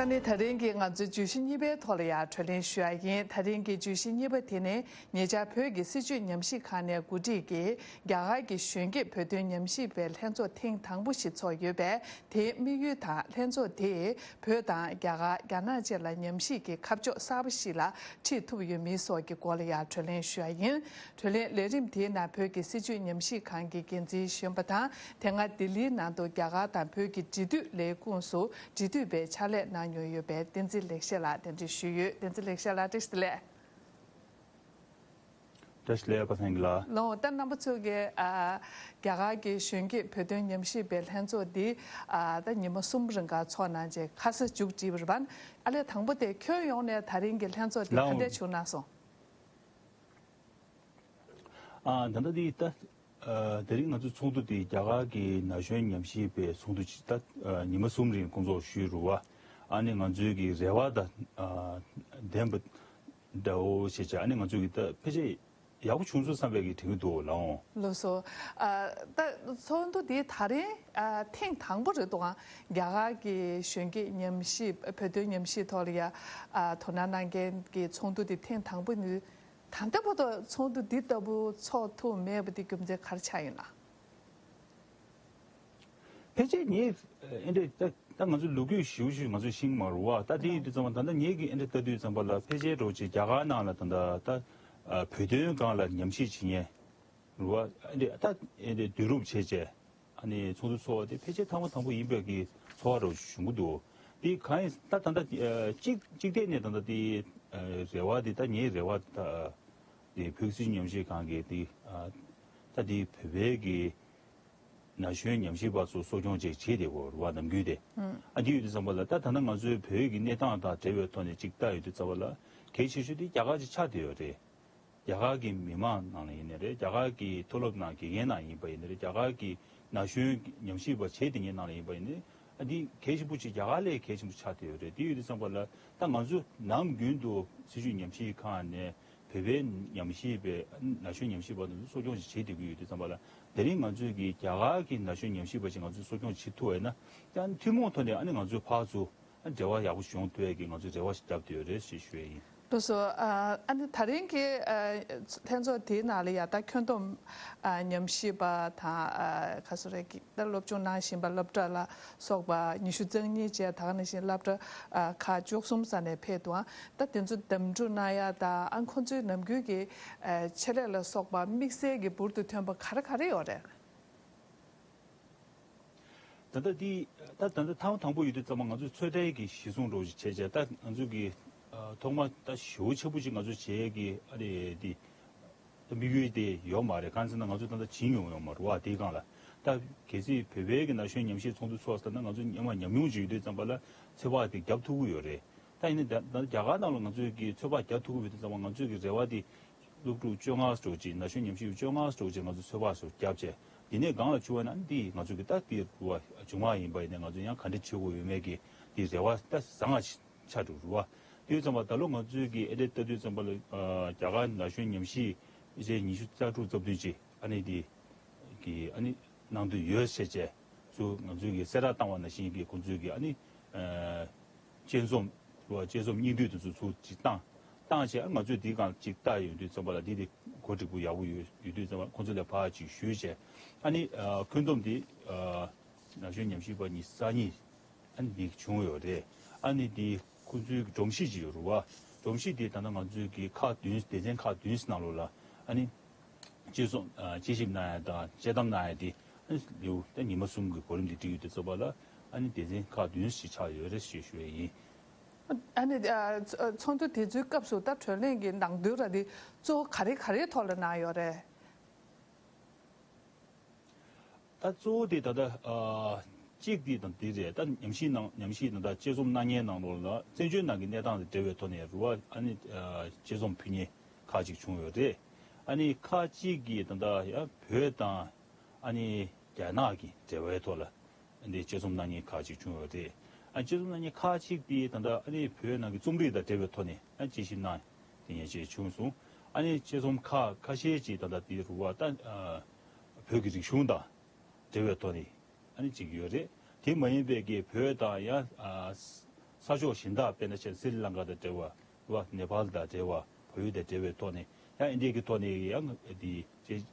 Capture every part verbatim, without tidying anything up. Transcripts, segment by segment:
ནི་ད་རིང་གི་ང་ཚོའི་བརྗོད་གཞི་གཉིས་པའི་ཐོག་ལ་ཡང་གྲོས་གླེང་ཞུ་ཡ་ཡིན། ད་རིང་གི་བརྗོད་གཞི་གཉིས་པ་དེ་ནི་ཉེ་ཆར་བོད་ཀྱི་སྲིད་བྱུས་ཉམས་ཞིབ་ཁང་ནས་གོ་སྒྲིག་གིས་རྒྱ་གར་གྱི་གཞོན་སྐྱེས་བོད་དོན་ཉམས་ཞིབ་པའི་ལྷན་ཚོགས་ཐེངས་དང་པོ་ཞིག་ཚོགས་ཡོད་པས། དེའི་དམིགས་ཡུལ་དང་ལྷན་ཚོགས་དེས་བོད་དང་རྒྱ་གར། རྒྱ་ནག་བཅས་ལ་ཉམས་ཞིབ་ཀྱི་ཁ་ཕྱོགས་གསར་པ་ཞིག་ལ་ཁྲིད་ཐུབ་ཡོད་མེད་སོགས་ཀྱི་སྐོར་ལ་ཡང་གྲོས་གླེང་ཞུ་ཡ་ཡིན། གྲོས་གླེང་ལས་རིམ་དེའི་ནང་བོད་ཀྱི་སྲིད་བྱུས་ཉམས་ཞིབ་ཁང་གི་འགན་འཛིན་གཞོན་པ་དང་། དེ་སྔ་ལྡི་ལིའི་ནང་དུ་རྒྱ་གར་དང་བོད་ཀྱི་འབྲེལ་མཐུད་ལས་ཁུངས་སུ་འབྲེལ་མཐུད་པའི་ཕྱག་ལས་གནང་མྱོང་ཡོད་པའི་བསྟན་འཛིན་ལེགས་བཤད་ལགས་གདན་འདྲེན་ཞུས་ཡོད། བསྟན་འཛིན་ལེགས་བཤད་ལགས་བཀྲ་ཤིས་བདེ་ལེགས། བཀྲ་ཤིས་བདེ་ལེགས་པ་སངས་ལགས། ལགས་འོང་། ད་རྣམ་པ་ཚོ་གིས་ཨ་རྒྱ་གར་གྱི་གཞོན་སྐྱེས་བོད་དོན་ཉམས་ཞིབ་པའི་ལྷན་ཚོགས་འདི་ཨ་ད་ཉི་མ་གསུམ་རིང་ག་ཚོགས་གནང་རྗེས་ཁ་ས་མཇུག་བསྒྲིལ་བ་རེད་པ། ཨ་ལས་དང་པོ་དེ་ཁྱོན་ཡོངས་ནས་ད་རིང་གི་ལྷན་ཚོགས་འདི་ལགས་འོང་། ག་འདྲས་བྱུང་གནང་སོང་། ཨ་ད་ལྟ་འདི་ད་ཨ་དེ་རིང་ང་ཚོའི་ཚོགས་འདུ་འདི་རྒྱ་གར་གྱི་ན་གཞོན་ཉམས་ཞིབ་པའི་ཚོགས་འདུ་ཅིག་ད་ཨ་ཉི་མ་གསུམ་རིང་སྐོང་ཚོགས་ཞུས་རུ་བ། ཨ་ནི་ང་ཚོའི་གི་རེ་བ་དང་ཨ་ལྡན་པ་འདྲ་བོ་ཞེས་བྱ། ཨ་ནི་ང་ཚོའི་གི་ད་ཕལ་ཆེར་ཡག་པོ་བྱུང་སོང་བསམ་པའི་གི་དྲན་གྱི་འདུག་ལགས་འོང་། ལགས་སོ། ཨ་ད་ཚོགས་འདུ་འདི་ད་རིང་ཨ་ཐེངས་དང་པོ་རེད་འདུག་ཨང་། རྒྱ་གར་གྱི་གཞོན་སྐྱེས་ཉམས་ཞིབ་བོད་དོན་ཉམས་ཞིབ་ཐོག་ལ་ཡ་ཨ་དོ་སྣང་གནང་མཁན་གྱི་ཚོགས་འདུ་འདི་ཐེངས་དང་པོ་ནི། ད་ལྟ་བར་དུ་ཚོགས་འདུ་འདི་ལྟ་བུ་ཚོགས་ཐུབ་མེད་པ་འདི་རྒྱུ་མཚན་ག་རེ་ཆགས་ཡོད་ན། ཕལ་ཆེར་ངས་ཨེ་འདྲས་ད་ད་ང་ཚོའི་ལོ་རྒྱུས་ཞིབ་ཞིབ་ང་ཚོས་ཤེས་ཀྱི་མ་རེད་བ། ད་དེ་ཡིན་དུས་ཙམ་པ་ད་ལྟ་ངས་ཀྱི་ཨེ་འདྲས་ལྟ་དུས་ཙམ་པ་ལ་ཕལ་ཆེར་འགྲོ་ཆེ་རྒྱ་གར་ནང་ལ་ད་ལྟ་ད་ཨ་བོད་དོན་སྒང་ལ་ཉམས་ཞིབ་བྱེད་མཁན་རེད་བ། ཨེ་འདྲས་ད་ཨེ་འདྲས་བསྡུ་རུབ་བྱས་བྱས། ཨ་ནི་ཚོགས་འདུ་ཚོགས་པ་དེ་ཕལ་ཆེར་ཐེངས་མ་དང་པོ་ཡིན་པའི་གི་ཚོར་བ་འདྲ་བྱུང་གི་འདུག་དེ་གང་ཡིན་ད་ད་ལྟ་ཨ་གཅིག་གཅིག་ཐད་ནས་ད་ལྟ་དེ་ཨ་རེ་བ་དེ་ད་ངའི་རེ་བ་ད་དེ་བོད་སྲིད་ཉམས་ཞིབ་ཁང་གི་དེ་ཨ་ད་དེ་བོད་པའི་གི་ན་གཞོན་ཉམས་ཞིབ་པ་ཚོ་གསོ་སྐྱོང་བྱེད་བྱེད་བསྡད་ཡོད་རེད་བ། ནམ་རྒྱུན་དེ་ཨ་དེ་ཡོད་དུས་ཙམ་པ་ལ་ད་ད་ལྟ་ང་ཚོའི་བོད་ཀྱི་གནས་སྟངས་དང་འབྲེལ་བའི་ཐོག་ནས་གཅིག་ལྟ་ཡོད་དུས་ཙམ་པ་ལ་གལ་ཆེ་ཤོས་དེ་རྒྱ་གར་གྱི་ཆགས་བསྡད་ཡོད་རེད། རྒྱ་གར་གྱི་མི་མང་ནང་ལ་ཡིན་ནའི་རེད། རྒྱ་གར་གྱི་མཐོ་སློབ་ནང་དགེ་རྒན་ནང་ཡིན་པ་ཡིན་ནའི་རེད། རྒྱ་གར་གྱི་ན་གཞོན་ཉམས་ཞིབ་པ་བྱེད་དེ་ངའི་ནང་ལ་ཡིན་པ་ཡིན་ནའི་ཨ་འདི་གལ་ཆེན་པོ་ཅིག་རྒྱ་གར་ལས་གལ་ཆེན་པོ་ཆགས་བསྡད་ཡོད་རེད། དེ་ཡོད་དུས་ཙམ་པ་ལ་ད་ང་ཚོ་ནམ་རྒྱུན་དུ་སྲིད་བྱུས་ཉམས་ཞིབ་ཁང་ནས་བོད་པའི་ཉམས་ཞིབ་པའི་ན་གཞོན་ཉམས་ཞིབ་པ་དེ་ཚོ་གསོ་སྐྱོང་ཞིག་བྱེད་བསྡད་ཀྱི་ཡོད་དུས་ཙམ་པ་ལ་དེ་རིང་ང་ཚོས་ཀྱི་རྒྱ་གར་གྱི་ན་གཞོན་ཉམས་ཞིབ་པ་ཞིག་ང་ཚོས་གསོ་སྐྱོང་བྱེད་ཐུབ་པ་ཡིན་ན་ཡང་ཐུན་མོང་ཐོག་ནས་ཨ་ནི་ང་ཚོའི་ཕར་ཚུར་ཨ་འབྲེལ་བ་ཡག་པོ་ཞིག་ཡོང་ཐུབ་ཡས་ཀྱི་ང་ཚོས་རེ་བ་ཞིག་བརྒྱབ་བསྡད་ཡོད་རེད་ཞེས་ཞུ་ཡས་ཡིན། ལགས་སོ། ཨ་ཨ་ནི་ད་རིང་གི་ཨ་ལྷན་ཚོགས་དེའི་ནང་ལ་ཡ་ད་ཁྱོན་བསྡོམས་ཨ་ཉམས་ཞིབ་པ་དང་ཨ་ག་སོ་རེད་ཀྱི་ད་སློབ་སྦྱོང་གནང་བཞིན་པ་སློབ་གྲྭ་ལ་སོགས་པ་ཉི་ཤུ་རྩ་གཉིས་བཅས་ད་ག་ནང་བཞིན་སློབ་གྲྭ་ཨ་ཁག་བཅུ་གསུམ་ས་ནས་ཕེབས་འདུག་ཨ་ད་དེ་ཚོ་འདེམས་སྒྲུག་གནང་ཡ་ད་ཨ་ཁོང་ཚོའི་ནམ་རྒྱུན་གྱི་ཨ་ཆེད་ལས་ལ་སོགས་པ་དམིགས་བསལ་གྱི་འབུར་དུ་ཐོན་པ་ག་རེ་ག་རེ་ཡོད་རེད། ད་ལྟ་འདི་ད་ད་ལྟ་ཐེངས་དང་པོ་ཡོད་དུས་ཙམ་པ་ང་ཚོས་ཚོད་ལྟའི་གི་གཞི་བཟུང་འདྲ་བོ་ཞིག་བྱས་བྱས་ད་ང་ཚོས་གི་ཨ་ཐོག་མ་ད་ཞེ་པོ་ཆེན་པོ་ཅིག་ང་ཚོས་བྱས་གི་ཨ་རེ་འདི་ད་དམིགས་ཡུལ་དེ་ཡོད་མ་རེད། གང་ཟེར་ན་ང་ཚོས་ད་ལྟ་བྱིན་ཡོང་ཡོད་མ་རེད་བ། དེའི་སྒང་ལ་ད་གལ་སྲིད་བོད་པའི་གི་ན་གཞོན་ཉམས་ཞིབ་ཚོགས་འདུ་ཚོགས་ཟེར་ན་ང་ཚོ་སྔོན་མ་ཉམས་མྱོང་ཅིག་ཡོད་དུས་ཙམ་པ་ལ་ཚོད་དཔག་དེ་བརྒྱབ་ཐུབ་ཀྱི་ཡོད་རེད། ད་ཡིན་ན་ད་ད་རྒྱ་གར་ནང་ལ་ང་ཚོས་ཀྱི་ཚོད་དཔག་རྒྱག་ཐུབ་ཀྱི་མེད་དུས་ཙམ་པ་ང་ཚོས་ཀྱི་རེ་བ་དེ་སློབ་ཕྲུག་བཅོ་ལྔ་སྤྲོ་ཅིག་ན་གཞོན་ཉམས་ཞིབ་བཅོ་ལྔ་སྤྲོ་ཅིག་ང་ཚོས་ཚོད་དཔག་སུ་བརྒྱབ་བྱས་འདི་ནས་སྒང་ལ་བཅུག་པ་ན་འདི་ང་ཚོ་གི་ད་དེ་རུ་བ་བཅོ་ལྔ་ཡིན་པ་ཡིན་ན་ང་ཚོ་ཡང་ག་འདྲ་བྱེད་དགོས་ཡོད་མེད་ཀྱི་དེ་རེ་བ་ད་བཟང་ང་ཆགས་འགྲོ་རུ་བ། དེ་ཙམ་པ་ད་ལོ་ང་ཚོས་ཀྱི་ཨེ་འདྲ་ལྟ་དུས་ཙམ་པ་ལ་རྒྱ་གར་ན་གཞོན་ཉམས་ཞིབ་རེ་ཉི་ཤུ་རྩ་དྲུག་རྩ་བདུན་ཅིག་ཨ་ནི་དེ་གི་ཨ་ནི་གནང་འདོད་ཡོད་ཟེར་བྱས་ཚུར་ང་ཚོས་ཀྱི་གསལ་བསྒྲགས་བཏང་བ་ནང་བཞིན་གྱི་ཁོང་ཚོས་ཀྱི་ཨ་ནི། དཔྱད་རྩོམ་རོ་དཔྱད་རྩོམ་སྙིང་བསྡུས་དེ་ཚོ་ཚུར་ཅིག་བཏང་བཏང་བྱས་ང་ཚོས་འདི་སྒང་ཅིག་ལྟ་ཡོང་དུས་ཙམ་པ་ལ་འདི་དེ་གོ་སྒྲིག་པོ་ཡག་པོ་ཡོད་ཡོད་དུས་ཙམ་པ་ཁོང་ཚོ་ལ་ཕར་ཅིག་ཞུས་བྱས་ཨ་ནི་ཁྱོན་བསྡོམས་འདི་ན་གཞོན་ཉམས་ཞིབ་པ་ཉི་ཤུ་རྩ་གཉིས་ཨ་ནི་འདི་བྱུང་ཡོད་རེད། ཨ་ནི་འདི་ཁོང་ཚོའི་སྒྲོམ་གཞི་ཅིག་ཡོད་རེད་བ། སྒྲོམ་གཞི་འདི་ད་ལྟ་ང་ཚོའི་གི་ཁག་བདུན་སྡེ་ཚན་ཁག་བདུན་ནང་ལོགས་ལ་ཨ་ནི། དཔྱད་རྩོམ་ཨ་དཔྱད་ཞིབ་གནང་ཡ་དང་དཔྱད་གཏམ་གནང་ཡ་དེ་ཨ་ནི་ལེའུ་ད་ཉི་མ་གསུམ་གྱི་གོ་རིམ་དེ་བསྒྲིགས་ཡོད་དུས་ཙམ་པ་ལ་ཨ་ནི་སྡེ་ཚན་ཁག་བདུན་ཞིག་ཆགས་ཡོད་རེད་ཞེས་ཞུ་ཡ་ཡིན། ཨ་ནི་ཨ་ཚོ་ཚོགས་འདུ་དེ་ཚོའི་སྐབས་སུ་ད་གྲོས་གླེང་གི་ནང་དོན་ར་དེ་གཙོ་བོ་ག་རེ་ག་རེའི་ཐོག་ལ་གནང་ཡོད་རེད། ད་གཙོ་བོ་དེ་ད་ལྟ་ཨ་གཅིག་དེ་དང་དེ་རེད། ད་ཉམས་ཞིབ་ནང་ཉམས་ཞིབ་དང་ད་དཔྱད་རྩོམ་གནང་མཁན་ནང་ལོགས་ལ་བཙན་བྱོལ་ནང་གི་གནས་སྟངས་དང་འབྲེལ་བའི་ཐོག་ནས་རུ་བ་ཨ་ནི་ཨ་དཔྱད་རྩོམ་ཕུལ་མཁན་ཁག་ཅིག་བྱུང་ཡོད་རེད། ཨ་ནི་ཁག་གཅིག་གིས་ད་ལྟ་ཡང་བོད་དང་ཨ་ནི་རྒྱ་ནག་གི་འབྲེལ་བའི་ཐོག་ལ་འདི་དཔྱད་རྩོམ་གནང་མཁན་ཁག་ཅིག་བྱུང་ཡོད་རེད། ཨ་དཔྱད་རྩོམ་གནང་མཁན་ཁག་ཅིག་དེ་ད་ལྟ་ཨ་ནི་བོད་ནང་གི་རྩོམ་རིག་དང་འབྲེལ་བའི་ཐོག་ནས་ཨ་དཔྱད་ཞིབ་གནང་དེ་ཡན་ཆད་བྱུང་སོང་། ཨ་ནི་དཔྱད་རྩོམ་ཁག་ཁ་ཤས་ཅིག་ད་ལྟ་དེ་རུ་བ་ད་ཨ་བོད་ཀྱི་རིག་གཞུང་དང་འབྲེལ་བའི་ཐོག་ནས་ཨ་ནི་ཅིག་ཡོད་རེད། དེ་མ་ཡིན་པའི་གི་བོད་དང་ཡང་ཨ་ས་ ས་ཕྱོགས་གཞན་དག་དཔེར་ན་ཆ་སི་རི་ལང་ཀ་དང་འབྲེལ་བ་རེད་བ། ནེ་པཱལ་དང་འབྲེལ་བ། བལ་ཡུལ་དང་འབྲེལ་བའི་ཐོག་ནས་ཡང་ཨིན་ཌི་ཡ་གི་ཐོག་ནས་ཡང་དེ་དཔྱད་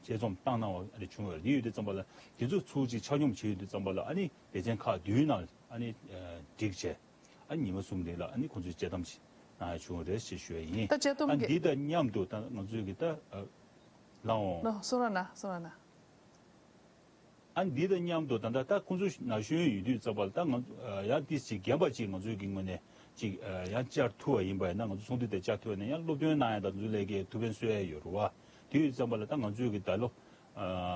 དཔྱད་རྩོམ་བཏང་གནང་བ་ཨ་ནི་བྱུང་བ་རེད། དེ་ཡོད་དུས་ཙམ་པ་ལ་དེ་ཚོ་ཚུར་ཅིག་ཆ་སྙོམས་བྱས་ཡོད་དུས་ཙམ་པ་ལ་ཨ་ནི་སྡེ་ཚན་ཁག་བདུན་ནང་ཨ་ནི་སྒྲིག་བྱས། ཨ་ཉི་མ་གསུམ་རིང་ལ་ཨ་ནི་ཁོང་ཚོས་དཔྱད་གཏམ་ཞིག་གནང་ཡ་བྱུང་བ་རེད་ཞེས་ཞུ་ཡ་ཡིན། ད་དཔྱད་གཏམ་ཨ་གྱི་འདི་དང་མཉམ་དུ་ད་ང་ཚོས་ཀྱི་ད་ཨ་ལའོ། ནོ་གསུང་རོགས་གནང་གསུང་རོགས་གནང་། ཨ་འདི་དང་མཉམ་དུ་ད་ལྟ་ད་ཁོང་ཚོ་ན་གཞོན་ཡོད་དུས་ཙམ་པ་ལ་ད་ང་ཚོ་ཡང་ཏིས་ཅིག་རྒན་པ་ཅིག་ང་ཚོའི་གི་ངོས་ནས་ཅིག་ཡང་བཅར་ཐུབ་པ་ཡིན་པ་ཡིན་ན་ང་ཚོ་ཚོགས་འདུ་དེ་བཅར་ཐུབ་པ་ཡིན་ན་ཡང་སློབ་སྟོན་གནང་ཡ་ད་ང་ཚོ་ལས་ཀའི་ཐུགས་ཕན་གསོས་ཡ་ཡོད་རེད་བ། དེ་ཡོད་ཙམ་པ་ལ་ད་ང་ཚོའི་གི་ད་ལོ་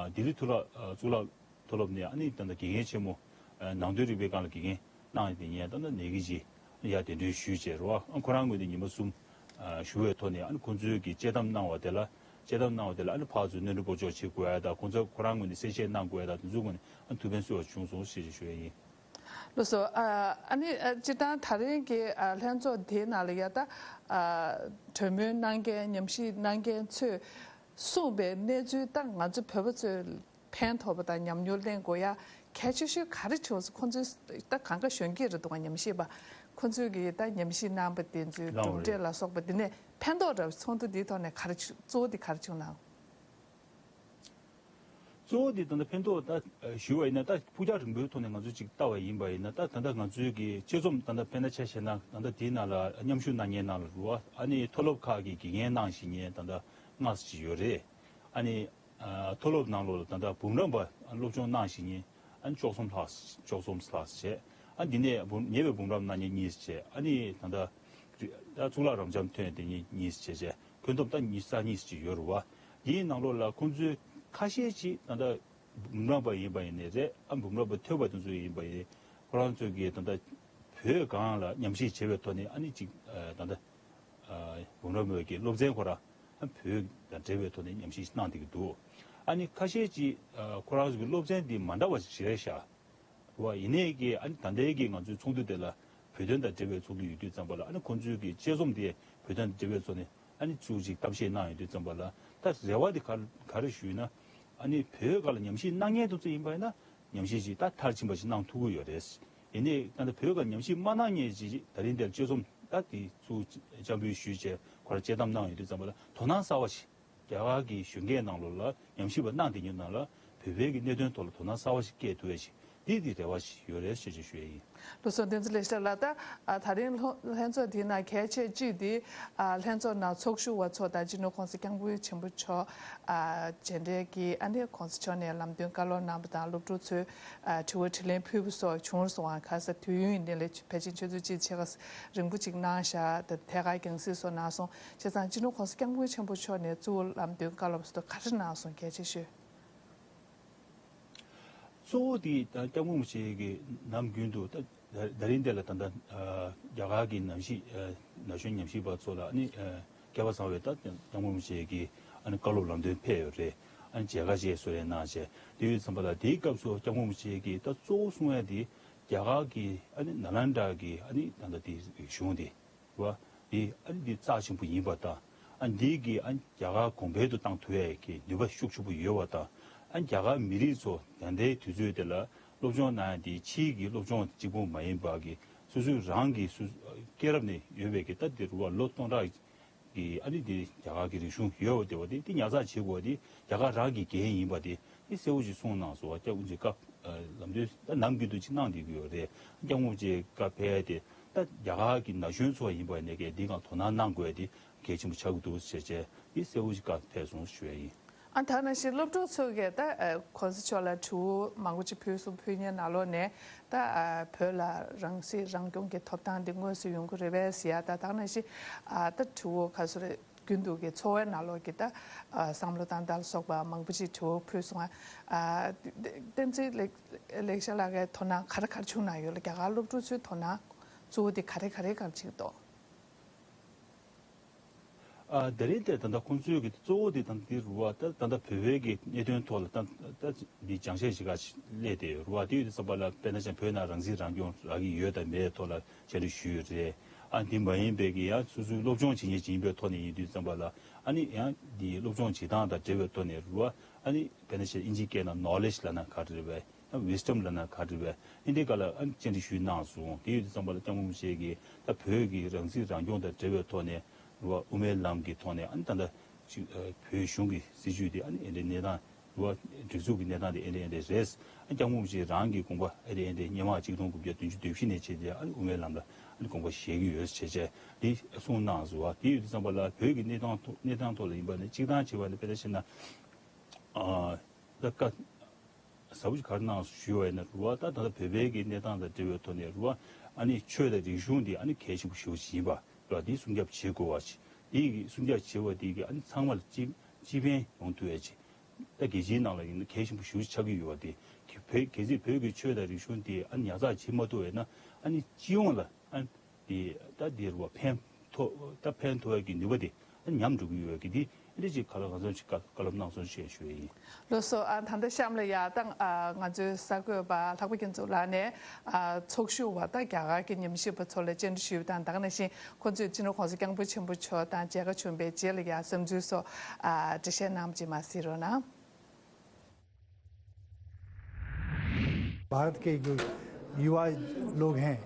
ལྡི་ལི་མཐོ་སློབ་གཙུག་ལག་མཐོ་སློབ་ནས་ཨ་ནི་ད་ལྟ་དགེ་རྒན་ཆེན་མོ་ནང་དོན་རིག་པའི་སྒང་ལ་དགེ་རྒན་གནང་ཡོད་དེ་ངས་ད་ལྟ་ནས་ཀྱི་ཅི་ཡ་གདན་འདྲེན་ཞུས་བྱས་རོ། ཨ་ཁོ་རང་ངོས་ནས་ཉི་མ་གསུམ་ཞུ་བའི་ཐོག་ནས་ཨ་ནི་ཁོང་ཚོས་ཀྱི་དཔྱད་གཏམ་གནང་བ་དེ་ལ་དཔྱད་གཏམ་གནང་བ་དེ་ལ་ཨ་ནི་ཕར་ཚུར་སྣོན་འདྲི་སྤོ་སྐྱོག་བྱེད་དགོས་ཡ་དང་ཁོང་ཚོ་ཁོ་རང་ངོས་ནས་གསལ་བཤད་གནང་དགོས་ཡ་དང་དེ་ཚོའི་ངོས་ནས་ཨ་ནི་ཐུགས་ཕན་གསོས་པ་བྱུང་སོང་ཞེས་ཞུ་ཡ་ཡིན། ལགས་སོ། ཨ་ཨ་ནི་ཨ་སྤྱིར་བཏང་ད་རིང་གི་ཨ་ལྷན་ཚོགས་དེའི་ནང་ལ་ཡ་ད་ཨ་གྲོས་མོལ་གནང་མཁན་ཉམས་ཞིབ་གནང་མཁན་ཚོས་གསུངས་པའི་གནས་ཚུལ་ད་ང་ཚོ་བོད་པ་ཚོས་ཕན་ཐོགས་པ་དང་ཉམས་མྱོང་ལེན་དགོས་ཡ་གལ་ཆེ་ཤོས་ག་རེ་བྱུང་སོང་། ཁོང་ཚོས་ད་གང་ག་གཞོན་སྐྱེས་རེད་འདུག་ག་ཉམས་ཞིབ་པ་ཁོང་ཚོས་ཀྱིས་ད་ཉམས་ཞིབ་གནང་པ་དེ་ཚོའི་གྲུབ་འབྲས་ལ་སོགས་པ་དེ་ནས་ཕན་ཐོགས་འདྲ་བའི་ཚོགས་འདུ་འདིའི་ཐོག་ནས་ག་རེ་བྱུང་གཙོ་བོ་དེ་ག་རེ་བྱུང་ནའང་། གཙོ་བོ་དེ་ད་ལྟ་ཕན་ཐོགས་ད་ཞུ་བ་ཡིན་ན་ད་ཕུགས་རྒྱང་རིང་པོའི་ཐོག་ནས་ང་ཚོས་ཅིག་ལྟ་བ་ཡིན་པ་ཡིན་ན་ད་ད་ལྟ་ང་ཚོའི་གི་དཔྱད་རྩོམ་ད་ལྟ་དཔེར་ན་ཆ་བཞག་ན་ད་ལྟ་དེའི་ནང་ལ་མཉམ་ཞུགས་གནང་མཁན་ནང་ལ་རུ་བ་ཨ་ནི་མཐོ་སློབ་ཁག་གི་དགེ་རྒན་གནང་བཞིན་མཁན་ད་ལྟ་ལྔ་ཙམ་ཅིག་ཡོད་རེད། ཨ་ནི་མཐོ་སློབ་ནང་ལོགས་ལ་ད་ལྟ་འབུམ་རམས་པ་སློབ་སྦྱོང་གནང་བཞིན་མཁན་ཨ་ནི་བཅུ་གསུམ་ལྷག་བཅུ་གསུམ་ལྷག་བྱས། ཨ་འདི་ནས་འབུམ་ཉེ་བའི་འབུམ་རམས་གནང་མཁན་གཉིས་བྱས། ཨ་ནི་ད་ལྟ་ད་གཙུག་ལག་རབ་འབྱམས་ཐོན་དེ་གཉིས་གཉིས་བྱས་བྱས་ཁྱོན་བསྡོམས་ད་ཉི་ཤུ་རྩ་གཉིས་ཅིག་ཡོད་རེད་བ། འདིའི་ནང་ལོགས་ལ་ཁོང་ཚོའི་ཁ་ཤས་ཅིག་ད་ལྟ་འབུམ་རམས་པ་ཡིན་པ་ཡིན་ནའི་རེད། ཨ་འབུམ་རམས་པ་ཐོན་པ་དེ་ཚོ་ཡིན་པ་ཡིན། ཁོ་རང་ཚོས་ཀྱིས་ད་ལྟ་བོད་སྒང་ལ་ཉམས་ཞིབ་བྱེད་པའི་ཐོག་ནས་ཨ་ནི་ཅིག་ད་ལྟ་འབུམ་རམས་པའི་གི་སློབ་ཚན་ཁོ་རང་ཨ་བོད་དང་འབྲེལ་བའི་ཐོག་ནས་ཉམས་ཞིབ་གནང་བསྡད་ཀྱི་འདུག་ཨ་ནི་ཁ་ཤས་ཅིག་ཁོ་རང་ཚོ་གི་སློབ་ཚན་འདི་མ་འདྲ་བ་ཞིག་རེད་ཤག་བ་ཡིན་ནའི་གི་ཨ་ནི་ད་ལྟའི་གི་ང་ཚོའི་ཚོགས་འདུ་དེ་ལ་བོད་དོན་དང་འབྲེལ་བའི་ཚོགས་འདུ་ཡོད་དུས་ཙམ་པ་ལ་ཨ་ནི་ཁོང་ཚོའི་གི་དཔྱད་རྩོམ་དེ་བོད་དོན་དང་འབྲེལ་བའི་ཐོག་ནས་ཨ་ནི་ཚུར་ཅིག་གཏམ་བཤད་གནང་ཡོད་དུས་ཙམ་པ་ལ་ད་རེ་བ་དེ་ག་ག་རེ་ཞུས་ན་ཨ་ནི་བོད་སྒང་ལ་ཉམས་ཞིབ་གནང་མཁན་དེ་ཚོ་ཡིན་པ་ཡིན་ན་ཉམས་ཞིབ་ཅིག་ད་མཐར་ཕྱིན་པ་ཞིག་གནང་ཐུབ་ཀྱི་ཡོད་རེད། ཡིན་ནའི་ད་ལྟ་བོད་སྒང་ཉམས་ཞིབ་མ་གནང་མཁན་ཅིག་ད་རིང་འདིར་དཔྱད་རྩོམ་ད་དེ་ཚུར་སྤྱན་འབུལ་ཞུས་བྱས་ཁོ་རང་དཔྱད་གཏམ་གནང་ཡོད་དུས་ཙམ་པ་ལ་དོ་སྣང་གསར་བ་ཞིག་རྒྱ་གར་གྱི་གཞོན་སྐྱེས་ནང་ལོགས་ལ་ཉམས་ཞིབ་པ་གནང་བསྡད་མཁན་ནང་ལ་བོད་པའི་གི་གནད་དོན་ཐོག་ལ་དོ་སྣང་གསར་བ་ཞིག་སྐྱེས་ཐུབ་ཡ་ཞིག་འདི་འདི་རེ་བ་ཞིག་ཡོད་རེད་ཞེས་ཞུ་ཡ་ཡིན། ལགས་སོ། བསྟན་འཛིན་ལེགས་བཤད་ལགས། ད་ཨ་ད་རིང་ལྷོ་ལྷན་ཚོགས་འདིའི་ནང་གལ་ཆེ་གཅིག་འདི་ཨ་ལྷན་ཚོགས་ནང་ཚོགས་ཞུགས་པ་ཚོ་དང་སྤྱི་ནོར་༸གོང་ས་༸སྐྱབས་མགོན་ཆེན་པོ་མཆོག་ཨ་མཇལ་འཕྲད་ཀྱིས་ཨ་ནི་༸གོང་ས་མཆོག་ནས་ལམ་སྟོན་བཀའ་སློབ་གནང་པ་དང་སློབ་ཕྲུག་ཚོས་ཨ་དྲི་བ་དྲིས་ལན་ཕུལ་བ་སོགས་བྱུང་སོང་བ། ག་ས་དུས་ཡུན་ཡིན་ནའི་ལས་ཕལ་ཆེར་ཆུ་ཚོད་གཅིག་ཕྱེད་ཀ་རིང་པོ་ཅིག་གནང་བཞག་ད་ཐད་ཀར་རྒྱང་སྲིང་སོགས་གནང་སོང་། བྱས་ཙང་སྤྱི་ནོར་༸གོང་ས་༸སྐྱབས་མགོན་ཆེན་པོ་མཆོག་ནས་གཙོ་བོ་ལམ་སྟོན་བཀའ་སློབ་སོགས་ག་རེ་གནང་སོང་། གལ་ཆེ་ཤོས། གཙོ་བོ་དེ་ད་༸སྐྱབས་མགོན་རིན་པོ་ཆེ་གིས་ནམ་རྒྱུན་དུ་ད་ད་རིང་འདི་ལ་ད་ལྟ་རྒྱ་གར་གྱི་ནམ་ཞིག་ན་གཞོན་ཉམས་ཞིབ་པ་ཚོ་ལ་ནི་སྐལ་བ་བཟང་བའི་ད་༸སྐྱབས་མགོན་རིན་པོ་ཆེ་གིས་ཨ་ནི་བཀའ་སློབ་ལམ་སྟོན་ཕེབས་ཡོད་རེད། ཨ་ནི་མཇལ་ཁ་བཅས་གསོལ་རས་གནང་བྱས་དེ་ཡོད་ཙམ་པ་ལ་དེའི་སྐབས་སུ་༸སྐྱབས་མགོན་རིན་པོ་ཆེ་གིས་ད་གཙོ་བོ་གསུང་ཡ་དེ་རྒྱ་གར་གྱི་ཨ་ནི་ནཱ་ལནྡཱ་གི་ཨ་ནི་ད་ལྟ་དེ་གཞུང་དེ། བ། འདི་ཨ་ནི་འདི་རྩ་ཆེན་པོ་ཡིན་པ་དང་། ཨ་འདི་གིས་ཨ་རྒྱ་གར་གོང་འཕེལ་དུ་བཏང་ཐུབ་ཡས་ཀྱི་ནུས་པ་ཤུགས་ཆེན་པོ་ཡོད་པ་དང་། ཨ་རྒྱ་གར་མི་རིགས་ཚོ་ད་ལྟའི་དུས་ཚོད་དེ་ལ་སློབ་སྦྱོང་གནང་ཡ་འདི་ཕྱིའི་གི་སློབ་སྦྱོང་གཅིག་པུ་མ་ཡིན་པ་གི་སོ་སོའི་རང་གི་སོ་སྐྱེས་རབས་ནས་ཡོད་པའི་གི་ད་འདི་རུ་བ་ལོ་སྟོང་ཕྲག་གི་ཨ་ནི་འདི་རྒྱ་གར་གི་རིག་གཞུང་ཡོད་པ་དེ་བ་དེ་འདི་ཉར་ཚགས་བྱེད་དགོས་པ་དེ་རྒྱ་གར་རང་གི་འགན་ཡིན་པ་དེ། དེ་གསལ་བོ་ཞིག་གསུངས་གནང་སོང་བ། སྐྱབས་མགོན་ཆེན་སྐབས་ལམ་སྟོན་ད་ནམ་རྒྱུན་དུ་ཅིག་གནང་བསྡད་ཀྱི་ཡོད་རེད། སྐྱབས་མགོན་ཆེན་སྐབས་ཕེབས་ཏེ་ད་རྒྱ་གར་གྱི་ན་གཞོན་ཚོ་ཡིན་པ་ནས་ཀྱི་འདི་གང་དོ་སྣང་གནང་དགོས་དེ་གལ་ཆེན་པོ་ཆགས་ཀྱི་འདུག་ཟེར་བྱས་དེ་གསལ་བོ་ཞིག་སྐབས་ཕེབས་སོང་ཞུ་ཡ་ཡིན། ཨ་ད་ནང་བཞིན་སློབ་ཕྲུག་ཚོ་གིས་ད་༸གོང་ས་མཆོག་ལ་དྲི་བ་མང་པོ་ཅིག་ཕུལ་སོང་། ཕུལ་མཁན་ནང་ལོགས་ནས་ད་བོད་ལ་རང་སྲིད་རང་སྐྱོང་གི་ཐོབ་ཐང་འདི་དངོས་སུ་ཡོང་གི་རེད་པས་ཟེར་ཡ། ད་ད་ནང་བཞིན་ད་དྲི་བ་ག་ཚོད་རེད། རྒྱུན་དུ་གི་འཚོ་བའི་ནང་ལོགས་ཀྱི་ད་བསམ་བློ་བཏང་སྟངས་ལ་སོགས་པ་མང་པོ་ཅིག་དྲི་བ་ཕུལ་སོང་ང་། བསྟན་འཛིན་ལེགས་ལེགས་བཤད་ལགས་ཀྱི་དོ་སྣང་ག་རེ་ག་རེ་བྱུང་གནང་ཡོད་ལ། རྒྱ་གར་སློབ་ཕྲུག་ཚོའི་དོ་སྣང་གཙོ་བོ་དེ་ག་རེ་ག་རེ་གང་ཅིག་འདུག་ཨ་དེ་རིང་དེ་ད་ལྟ་ཁོང་ཚོའི་གི་གཙོ་བོ་དེ་ད་ལྟ་དེ་རུ་བ་ད་ད་ལྟ་བོད་པའི་གི་གནད་དོན་ཐོག་ལ་ད་ད་འདི་སྦྱང་བཤད་བྱེད་ག་སླེབས་ཏེ་རུ་བ་དེ་ཡོད་དུས་ཙམ་པ་ལ་དཔེར་ན་ཅང་བོད་ནང་རང་སྲིད་རང་སྐྱོང་རག་གི་ཡོད་དམ་མེད་ཐོག་ལ། བཅར་འདྲི་ཞུས་ཡོད་རེད། ཨ་འདི་མ་ཡིན་པའི་གི་ཡང་སོ་སོའི་སློབ་སྦྱོང་བྱེད་མཁན་ཅིག་ཡིན་པའི་ཐོག་ནས་ཡིན་དུས་ཙམ་པ་ལ་ཨ་ནི་ཡང་འདི་སློབ་སྦྱོང་བྱེད་སྟངས་དང་འབྲེལ་བའི་ཐོག་ནས་རུ་བ་ཨ་ནི་དཔེར་ན་ཞེས་ཨིན་ཇིའི་སྐད་ནང་knowledge ལབ་ན་ག་རེ་རེད་པས། ད་ཝེ་སི་ཊམ་ལབ་ན་ག་རེ་རེད་པས། ཨ་འདི་ག་ལ་ཨ་བཅར་འདྲི་ཞུས་གནང་སོང་། དེ་ཡོད་དུས་ཙམ་པ་ལ་སྐྱབས་མགོན་རིན་པོ་ཆེ་གིས་ད་བོད་ཀྱི་རང་སྲིད་རང་སྐྱོང་དང་འབྲེལ་བའི་ཐོག་ནས་རེད་བ། དབུ་མའི་ལམ་གྱི་ཐོག་ནས་ཨ་ནི་ད་ལྟ་ཅིག་ཨ་བོད་གཞུང་གི་སྲིད་བྱུས་དེ་ཨ་ནི་ཨེ་འདྲའི་གནས་སྟངས་རེད་བ། སྒྲིག་འཛུགས་ཀྱི་གནས་སྟངས་དེ་ཨེ་འདྲ་ཨེ་འདྲ་རེད། ཨ་སྐྱབས་མགོན་རིན་པོ་ཆེ་རང་གི་དགོངས་པ་ཨེ་འདྲ་ཨེ་འདྲ། སྔོན་མ་ཆིག་སྟོང་དགུ་བརྒྱ་བདུན་ཅུ་དོན་བཞི་ནས་བྱས་ཏེ་ཨ་ནི་དབུ་མའི་ལམ་ལ་ཨ་ནི་དགོངས་པ་བཞེས་ཀྱི་ཡོད་ཟེར་བྱས་བྱས་དེ་གསུངས་གནང་སོང་བ། དེ་ཡོད་དུས་ཙམ་པ་ལ་བོད་ཀྱི་གནས་སྟངས་ཐོག་གནས་སྟངས་ཐོག་ལ་ཡིན་པ་ནི་སྤྱིར་བཏང་བྱས་པ་ནི་དཔེ་ལྟ་བྱས་ན། ཨ་ད་བཀའ་ཟབ་པོ་ཞིག་ག་རེ་གནང་སོང་ཞུས་པ་ཡིན་ན་རེད་བ། ད་ད་ལྟ་བོད་པའི་གི་གནས་སྟངས་དང་འབྲེལ་བའི་ཐོག་ནས་རེད་བ། ཨ་ནི་ཆོས་དང་རིག་གཞུང་འདི་ཨ་ནི་གལ་ཆེན་པོ་ཞེ་པོ་ཅིག་ཡིན་པ་རེད་བ། འདི་སྲུང་སྐྱོབ་བྱེད་དགོས་པ་ཞིག་འདི་གི་སྲུང་སྐྱོབ་བྱེད་པ་འདི་གི་ཨ་ནི་ཚང་མ་ལ་སྤྱི་སྤྱི་ཕན་ཡོང་ཐུབ་ཡ་ཅིག་ད་རྒྱལ་སྤྱིའི་ནང་ལ་ཡིན་ན་གལ་ཆེན་པོ་ཞེ་པོ་ཅིག་ཆགས་ཀྱི་ཡོད་པ་དེ། གལ་སྲིད་བོད་ཀྱི་ཆོས་དང་རིག་གཞུང་དེ་ཨ་ནི་ཉར་ཚགས་བྱེད་མ་ཐུབ་པ་ཡིན་ན་ཨ་ནི་སྤྱི་ཡོངས་ལ་ཨ་ནི་དེ་ད་དེ་རུ་བ་ཕན་ཐོགས་ད་ཕན་ཐོགས་ཡ་གི་ནུས་པ་དེ་ཨ་ནི་ཉམས་འགྲོ་གི་ཡོད་པ་གི་དེ་ཨ་ནི་ཅིག་ག་ལ་གང་འཚམ་ཅིག་བཀའ་བཀའ་སློབ་གནང་སོང་ཞེས་ཞུ་ཡ་ཡིན། ལགས་སོ། ཨ་ད་ལྟ་གཤམ་ལ་ཡ་ད་ཨ་ང་ཚོའི་གསར་འགོད་པ་ལྷག་པ་རྒྱ་མཚོ་ལགས་ནས་ཨ་ཚོགས་ཞུགས་པ་ད་རྒྱ་གར་གྱི་ཉམས་ཞིབ་པ་ཚོ་ལ་བཅར་འདྲི་ཞུས་པ་དང་། ད་ག་ནང་བཞིན་ཁོང་ཚོས་སྤྱི་ནོར་༸གོང་ས་༸སྐྱབས་མགོན་ཆེན་པོ་མཆོག་དང་མཇལ་ཁ་བྱུང་བའི་རྗེས་ལ་ཡ་བསམ་ཚུལ་སོགས་ཨ་འགྲེལ་བཤད་གནང་བ་ཅིག་མར་གཟིགས་རོགས་གནང་། भारत के जो युवा लोग हैं,